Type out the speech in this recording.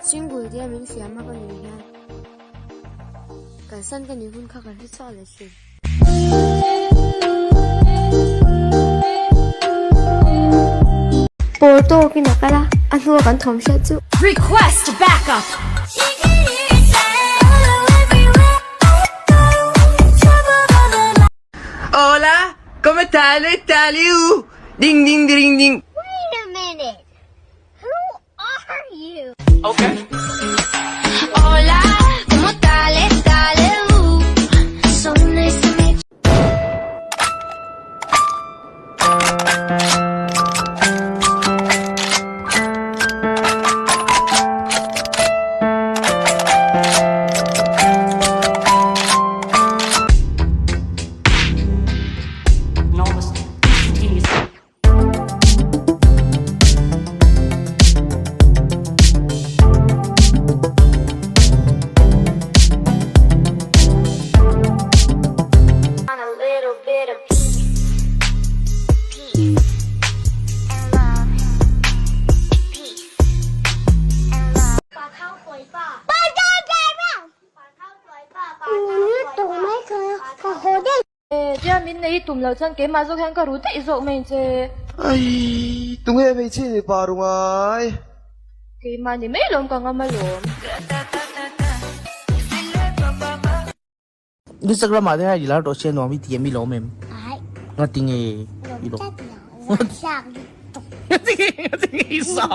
Single tia min fiam a ka nuih hian kalsan ka nih hun kha ka hre chhuak leh thin. Pawl tawkin a kal a, a hnua kan thawm hriat chu. Request backup! Hola, como tal taliu? Ding ding ding ding. Wait a minute. Who are you? Okay. Hola, como tal So nice to meet you. Tia min nei i tum loh chuan keimah zawk hian ka ru daih zawk mai che. Ai, tunge hmeichhia ni pa ru ngai? Keimah ni mai lawm ka ngam alawm. Instagram ah te hian i lar tawh sia nuam i ti em i lawm em? Nga ti nge i lawm? Nga ti nge i sa?